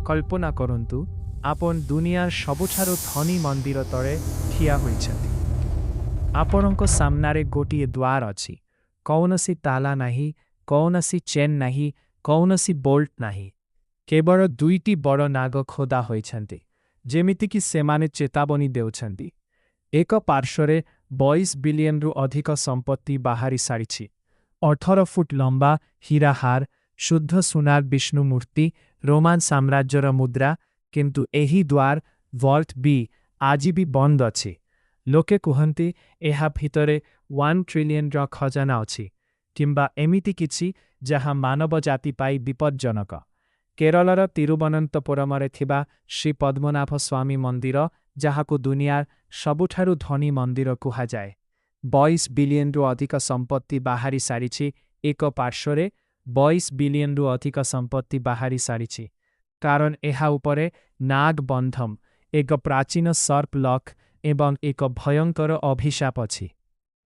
କଳ୍ପନା କରନ୍ତୁ, ଆପଣ ଦୁନିଆର ସବୁଠାରୁ ଧନୀ ମନ୍ଦିର ତଳେ ଠିଆ ହୋଇଛନ୍ତି। ଆପଣଙ୍କ ସାମ୍ନାରେ ଗୋଟିଏ ଦ୍ୱାର ଅଛି। କୌଣସି ତାଲା ନାହିଁ, କୌଣସି ଚେନ୍ ନାହିଁ, କୌଣସି ବୋଲ୍ଟ ନାହିଁ। କେବଳ ଦୁଇଟି ବଡ଼ ନାଗ ଖୋଦା ହୋଇଛନ୍ତି, ଯେମିତିକି ସେମାନେ ଚେତାବନୀ ଦେଉଛନ୍ତି। ଏକ ପାର୍ଶ୍ୱରେ 22 ବିଲିୟନରୁ ଅଧିକ ସମ୍ପତ୍ତି ବାହାରି ସାରିଛି। 18 ଫୁଟ ଲମ୍ବା ହୀରା ହାର, ଶୁଦ୍ଧ ସୁନାର ବିଷ୍ଣୁ ମୂର୍ତ୍ତି, ରୋମାନ ସାମ୍ରାଜ୍ୟର ମୁଦ୍ରା। କିନ୍ତୁ ଏହି ଦ୍ୱାର, ଭଲ୍ଟ ବି, ଆଜି ବି ବନ୍ଦ ଅଛି। ଲୋକେ କୁହନ୍ତି, ଏହା ଭିତରେ 1 ଟ୍ରିଲିୟନର ଖଜାନା ଅଛି କିମ୍ବା ଏମିତି କିଛି ଯାହା ମାନବ ଜାତି ପାଇଁ ବିପଜ୍ଜନକ। କେରଳର ତିରୁବନନ୍ତପୁରମରେ ଥିବା ଶ୍ରୀ ପଦ୍ମନାଭ ସ୍ୱାମୀ ମନ୍ଦିର, ଯାହାକୁ ଦୁନିଆର ସବୁଠାରୁ ଧନୀ ମନ୍ଦିର କୁହାଯାଏ। 22 ବିଲିୟନରୁ ଅଧିକ ସମ୍ପତ୍ତି ବାହାରି ସାରିଛି। ଏକ ପାର୍ଶ୍ୱରେ 22 ବିଲିୟନରୁ ଅଧିକ ସମ୍ପତ୍ତି ବାହାରି ସାରିଛି, କାରଣ ଏହା ଉପରେ ନାଗ ବନ୍ଧମ, ଏକ ପ୍ରାଚୀନ ସର୍ପ ଲକ୍ ଏବଂ ଏକ ଭୟଙ୍କର ଅଭିଶାପ ଅଛି।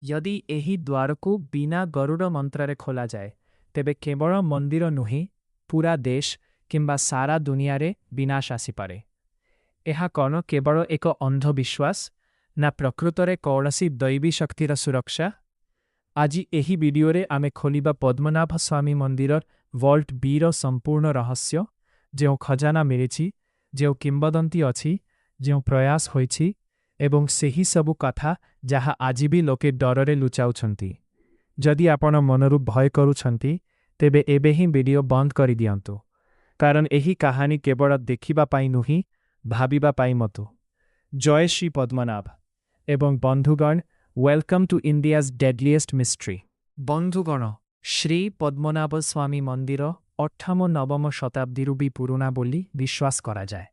ଯଦି ଏହି ଦ୍ୱାରକୁ ବିନା ଗରୁଡ଼ ମନ୍ତ୍ରରେ ଖୋଲାଯାଏ, ତେବେ କେବଳ ମନ୍ଦିର ନୁହେଁ, ପୁରା ଦେଶ କିମ୍ବା ସାରା ଦୁନିଆରେ ବିନାଶ ଆସିପାରେ। ଏହା କ'ଣ କେବଳ ଏକ ଅନ୍ଧବିଶ୍ୱାସ, ନା ପ୍ରକୃତରେ କୌଣସି ଦୈବୀ ଶକ୍ତିର ସୁରକ୍ଷା? ଆଜି ଏହି ଭିଡିଓରେ ଆମେ ଖୋଲିବା ପଦ୍ମନାଭ ସ୍ୱାମୀ ମନ୍ଦିରର ଭଲ୍ଟ ବିର ସମ୍ପୂର୍ଣ୍ଣ ରହସ୍ୟ। ଯେଉଁ ଖଜାନା ମିଳିଛି, ଯେଉଁ କିମ୍ବଦନ୍ତୀ ଅଛି, ଯେଉଁ ପ୍ରୟାସ ହୋଇଛି ଏବଂ ସେହି ସବୁ କଥା ଯାହା ଆଜି ବି ଲୋକେ ଡରରେ ଲୁଚାଉଛନ୍ତି। ଯଦି ଆପଣ ମନରୁ ଭୟ କରୁଛନ୍ତି, ତେବେ ଏବେ ହିଁ ଭିଡିଓ ବନ୍ଦ କରିଦିଅନ୍ତୁ, କାରଣ ଏହି କାହାଣୀ କେବଳ ଦେଖିବା ପାଇଁ ନୁହେଁ, ଭାବିବା ପାଇଁ ମଧ୍ୟ। ଜୟ ଶ୍ରୀ ପଦ୍ମନାଭ ଏବଂ ବନ୍ଧୁଗଣ, welcome to India's deadliest mystery. ବନ୍ଧୁଗଣ, ଶ୍ରୀ ପଦ୍ମନାଭ ସ୍ୱାମୀ ମନ୍ଦିର ଅଷ୍ଟମ ନବମ ଶତାବ୍ଦୀରୁ ବି ପୁରୁଣା ବୋଲି ବିଶ୍ୱାସ କରାଯାଏ।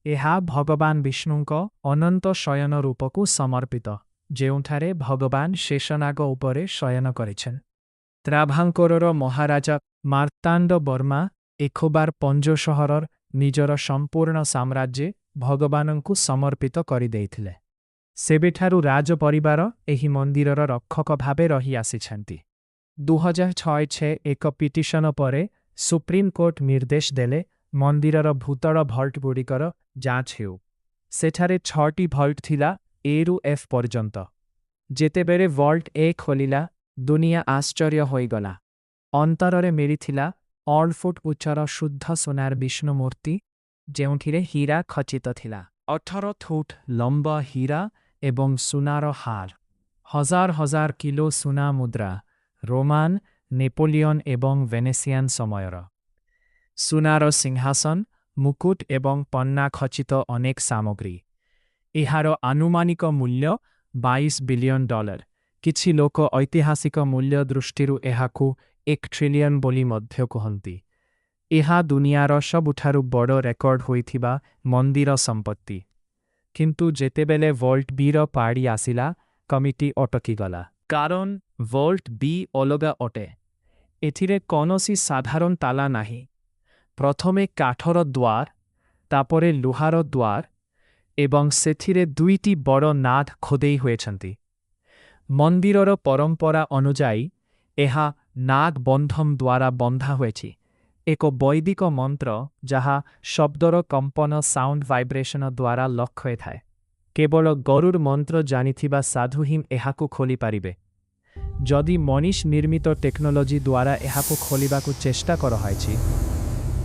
ଏହା ଭଗବାନ ବିଷ୍ଣୁଙ୍କ ଅନନ୍ତ ଶୟନ ରୂପକୁ ସମର୍ପିତ, ଯେଉଁଠାରେ ଭଗବାନ ଶେଷନାଗ ଉପରେ ଶୟନ କରିଛନ୍ତି। ତ୍ରାଭାଙ୍କୋରର ମହାରାଜା ମାର୍ତ୍ତାଣ୍ଡ ବର୍ମା ଏକବାର ପଞ୍ଜ ସହରର ନିଜର ସମ୍ପୂର୍ଣ୍ଣ ସାମ୍ରାଜ୍ୟ ଭଗବାନଙ୍କୁ ସମର୍ପିତ କରିଦେଇଥିଲେ। ସେବେଠାରୁ ରାଜପରିବାର ଏହି ମନ୍ଦିରର ରକ୍ଷକ ଭାବେ ରହିଆସିଛନ୍ତି। 2006 ଏକ ପିଟିସନ ପରେ ସୁପ୍ରିମକୋର୍ଟ ନିର୍ଦ୍ଦେଶ ଦେଲେ, ମନ୍ଦିରର ଭୂତଳ ଭଲ୍ଟଗୁଡ଼ିକର ଯାଞ୍ଚ ହେଉ। ସେଠାରେ ଛଅଟି ଭଲ୍ଟ ଥିଲା, ଏରୁ ଏଫ୍ ପର୍ଯ୍ୟନ୍ତ। ଯେତେବେଳେ ଭଲ୍ଟ ଏ ଖୋଲିଲା, ଦୁନିଆ ଆଶ୍ଚର୍ଯ୍ୟ ହୋଇଗଲା। ଅନ୍ତରରେ ମିଳିଥିଲା 8 ଫୁଟ ଉଚ୍ଚର ଶୁଦ୍ଧ ସୁନାର ବିଷ୍ଣୁ ମୂର୍ତ୍ତି, ଯେଉଁଥିରେ ହୀରା ଖଚିତ ଥିଲା। 18 ଫୁଟ ଲମ୍ବା ହୀରା ଏବଂ ସୁନାର ହାର, ହଜାର ହଜାର କିଲୋ ସୁନା ମୁଦ୍ରା, ରୋମାନ, ନେପୋଲିଅନ ଏବଂ ଭେନେସିଆନ ସମୟର ସୁନାର ସିଂହାସନ, ମୁକୁଟ ଏବଂ ପନ୍ନା ଖଚିତ ଅନେକ ସାମଗ୍ରୀ। ଏହାର ଆନୁମାନିକ ମୂଲ୍ୟ 22 ବିଲିୟନ ଡଲାର। କିଛି ଲୋକ ଐତିହାସିକ ମୂଲ୍ୟ ଦୃଷ୍ଟିରୁ ଏହାକୁ 1 ଟ୍ରିଲିୟନ ବୋଲି ମଧ୍ୟ କୁହନ୍ତି। ଏହା ଦୁନିଆର ସବୁଠାରୁ ବଡ଼ ରେକର୍ଡ ହୋଇଥିବା ମନ୍ଦିର ସମ୍ପତ୍ତି। କିନ୍ତୁ ଯେତେବେଳେ ଭଲ୍ଟ ବିର ପାଳି ଆସିଲା, କମିଟି ଅଟକିଗଲା, କାରଣ ଭଲ୍ଟ ବି ଅଲଗା ଅଟେ। ଏଥିରେ କୌଣସି ସାଧାରଣ ତାଲା ନାହିଁ। ପ୍ରଥମେ କାଠର ଦ୍ୱାର, ତାପରେ ଲୁହାର ଦ୍ୱାର ଏବଂ ସେଥିରେ ଦୁଇଟି ବଡ଼ ନାଗ ଖୋଦେଇ ହୋଇଛନ୍ତି। ମନ୍ଦିରର ପରମ୍ପରା ଅନୁଯାୟୀ ଏହା ନାଗ ବନ୍ଧମ ଦ୍ୱାରା ବନ୍ଧା ହୋଇଛି, ଏକ ବୈଦିକ ମନ୍ତ୍ର ଯାହା ଶବ୍ଦର କମ୍ପନ, ସାଉଣ୍ଡ ଭାଇବ୍ରେସନ ଦ୍ୱାରା ଲକ୍ ହୋଇଥାଏ। କେବଳ ଗରୁଡ଼ ମନ୍ତ୍ର ଜାଣିଥିବା ସାଧୁ ହିଁ ଏହାକୁ ଖୋଲିପାରିବେ। ଯଦି ମଣିଷ ନିର୍ମିତ ଟେକ୍ନୋଲୋଜି ଦ୍ୱାରା ଏହାକୁ ଖୋଲିବାକୁ ଚେଷ୍ଟା କରାଯାଇଛି,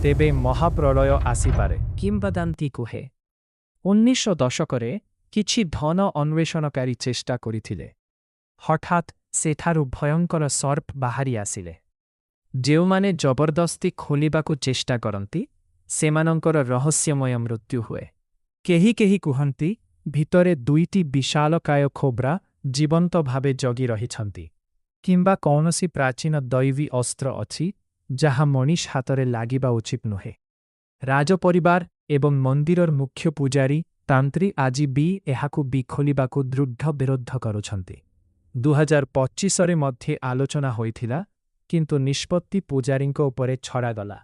ତେବେ ମହାପ୍ରଳୟ ଆସିପାରେ। କିମ୍ବଦନ୍ତୀ କୁହେ, 19 ଦଶକରେ କିଛି ଧନ ଅନ୍ୱେଷଣକାରୀ ଚେଷ୍ଟା କରିଥିଲେ। ହଠାତ୍ ସେଠାରୁ ଭୟଙ୍କର ସର୍ପ ବାହାରି ଆସିଲେ। ଯେଉଁମାନେ ଜବରଦସ୍ତି ଖୋଲିବାକୁ ଚେଷ୍ଟା କରନ୍ତି, ସେମାନଙ୍କର ରହସ୍ୟମୟ ମୃତ୍ୟୁ ହୁଏ। କେହି କେହି କୁହନ୍ତି, ଭିତରେ ଦୁଇଟି ବିଶାଳକାୟ କୋବ୍ରା ଜୀବନ୍ତ ଭାବେ ଜଗି ରହିଛନ୍ତି କିମ୍ବା କୌଣସି ପ୍ରାଚୀନ ଦୈବୀ ଅସ୍ତ୍ର ଅଛି, ଯାହା ମଣିଷ ହାତରେ ଲାଗିବା ଉଚିତ ନୁହେଁ। ରାଜପରିବାର ଏବଂ ମନ୍ଦିରର ମୁଖ୍ୟ ପୂଜାରୀ ତାନ୍ତ୍ରୀ ଆଜି ବି ଏହାକୁ ବି ଖୋଲିବାକୁ ଦୃଢ଼ ବିରୋଧ କରୁଛନ୍ତି। 2025ରେ ମଧ୍ୟ ଆଲୋଚନା ହୋଇଥିଲା, କିନ୍ତୁ ନିଷ୍ପତ୍ତି ପୂଜାରୀଙ୍କ ଉପରେ ଛଡ଼ାଗଲା।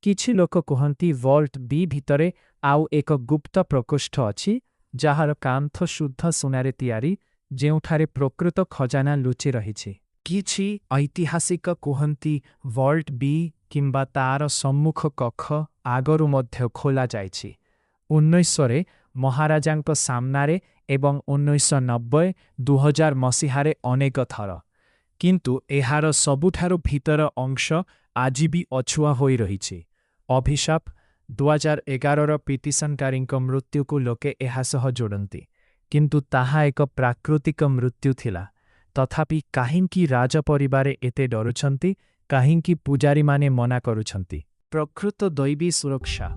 କିଛି ଲୋକ କୁହନ୍ତି, ଭଲ୍ଟ ବି ଭିତରେ ଆଉ ଏକ ଗୁପ୍ତ ପ୍ରକୋଷ୍ଠ ଅଛି, ଯାହାର କାନ୍ଥ ଶୁଦ୍ଧ ସୁନାରେ ତିଆରି, ଯେଉଁଠାରେ ପ୍ରକୃତ ଖଜାନା ଲୁଚି ରହିଛି। କିଛି ଐତିହାସିକ କୁହନ୍ତି, ଭଲ୍ଟ ବି କିମ୍ବା ତାର ସମ୍ମୁଖ କକ୍ଷ ଆଗରୁ ମଧ୍ୟ ଖୋଲାଯାଇଛି। 19 ରେ ମହାରାଜାଙ୍କ ସାମ୍ନାରେ ଏବଂ 1990, 2000 ମସିହାରେ ଅନେକ ଥର। କିନ୍ତୁ ଏହାର ସବୁଠାରୁ ଭିତର ଅଂଶ ଆଜି ବି ଅଛୁଆଁ ହୋଇ ରହିଛି। ଅଭିଶାପ, 2011ର ପିଟିସନକାରୀଙ୍କ ମୃତ୍ୟୁକୁ ଲୋକେ ଏହା ସହ ଯୋଡ଼ନ୍ତି। କିନ୍ତୁ ତାହା ଏକ ପ୍ରାକୃତିକ ମୃତ୍ୟୁ ଥିଲା। ତଥାପି କାହିଁକି ରାଜପରିବାରେ ଏତେ ଡରୁଛନ୍ତି, କାହିଁକି ପୂଜାରୀମାନେ ମନା କରୁଛନ୍ତି? ପ୍ରକୃତ ଦୈବୀ ସୁରକ୍ଷା,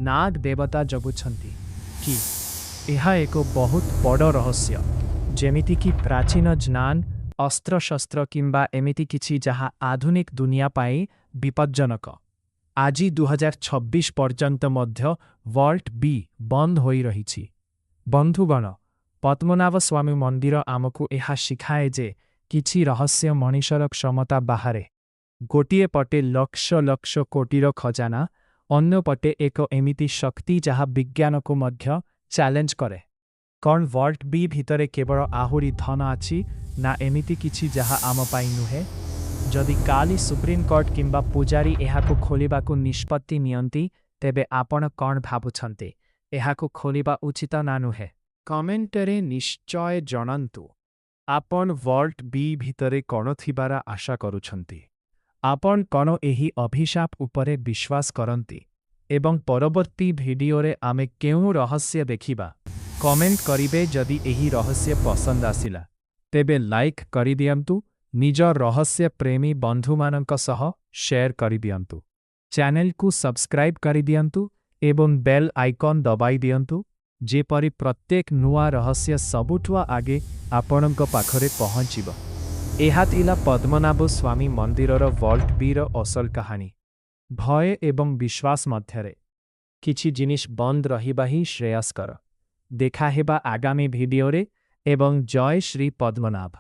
ନାଗ ଦେବତା ଜଗୁଛନ୍ତି କି? ଏହା ଏକ ବହୁତ ବଡ଼ ରହସ୍ୟ, ଯେମିତିକି ପ୍ରାଚୀନ ଜ୍ઞାନ, ଅସ୍ତ୍ରଶସ୍ତ୍ର କିମ୍ବା ଏମିତି କିଛି ଯାହା ଆଧୁନିକ ଦୁନିଆ ପାଇଁ ବିପଜ୍ଜନକ। ଆଜି 2026 ପର୍ଯ୍ୟନ୍ତ ମଧ୍ୟ ଭଲ୍ଟ ବି ବନ୍ଦ ହୋଇ ରହିଛି। ବନ୍ଧୁଗଣ, ପଦ୍ମନାଭ ସ୍ୱାମୀ ମନ୍ଦିର ଆମକୁ ଏହା ଶିଖାଏ ଯେ କିଛି ରହସ୍ୟ ମଣିଷର କ୍ଷମତା ବାହାରେ। ଗୋଟିଏ ପଟେ ଲକ୍ଷ ଲକ୍ଷ କୋଟିର ଖଜାନା, ଅନ୍ୟପଟେ ଏକ ଏମିତି ଶକ୍ତି ଯାହା ବିଜ୍ଞାନକୁ ମଧ୍ୟ ଚ୍ୟାଲେଞ୍ଜ କରେ। କ'ଣ ଭଲ୍ଟ ବି ଭିତରେ କେବଳ ଆହୁରି ଧନ ଅଛି, ନା ଏମିତି କିଛି ଯାହା ଆମ ପାଇଁ ନୁହେଁ? ଯଦି କାଲି ସୁପ୍ରିମକୋର୍ଟ କିମ୍ବା ପୂଜାରୀ ଏହାକୁ ଖୋଲିବାକୁ ନିଷ୍ପତ୍ତି ନିଅନ୍ତି, ତେବେ ଆପଣ କ'ଣ ଭାବୁଛନ୍ତି? ଏହାକୁ ଖୋଲିବା ଉଚିତ ନା ନୁହେଁ? କମେଣ୍ଟରେ ନିଶ୍ଚୟ ଜଣାନ୍ତୁ। ଆପଣ ଭଲ୍ଟ ବି ଭିତରେ କ'ଣ ଥିବାର ଆଶା କରୁଛନ୍ତି? ଆପଣ କ'ଣ ଏହି ଅଭିଶାପ ଉପରେ ବିଶ୍ୱାସ କରନ୍ତି? ଏବଂ ପରବର୍ତ୍ତୀ ଭିଡିଓରେ ଆମେ କେଉଁ ରହସ୍ୟ ଦେଖିବା? କମେଣ୍ଟ କରିବେ। ଯଦି ଏହି ରହସ୍ୟ ପସନ୍ଦ ଆସିଲା, ତେବେ ଲାଇକ୍ କରିଦିଅନ୍ତୁ, ନିଜ ରହସ୍ୟ ପ୍ରେମୀ ବନ୍ଧୁମାନଙ୍କ ସହ ସେୟାର କରିଦିଅନ୍ତୁ, ଚ୍ୟାନେଲକୁ ସବସ୍କ୍ରାଇବ୍ କରିଦିଅନ୍ତୁ ଏବଂ ବେଲ୍ ଆଇକନ୍ ଦବାଇ ଦିଅନ୍ତୁ, ଯେପରି ପ୍ରତ୍ୟେକ ନୂଆ ରହସ୍ୟ ସବୁଠୁ ଆଗେ ଆପଣଙ୍କ ପାଖରେ ପହଞ୍ଚିବ। ଏହା ଥିଲା ପଦ୍ମନାଭ ସ୍ୱାମୀ ମନ୍ଦିରର ଭଲ୍ଟ ବିର ଅସଲ କାହାଣୀ। ଭୟ ଏବଂ ବିଶ୍ୱାସ ମଧ୍ୟରେ କିଛି ଜିନିଷ ବନ୍ଦ ରହିବା ହିଁ ଶ୍ରେୟସ୍କର। ଦେଖା ହେବା ଆଗାମୀ ଭିଡିଓରେ ଏବଂ ଜୟ ଶ୍ରୀ ପଦ୍ମନାଭ।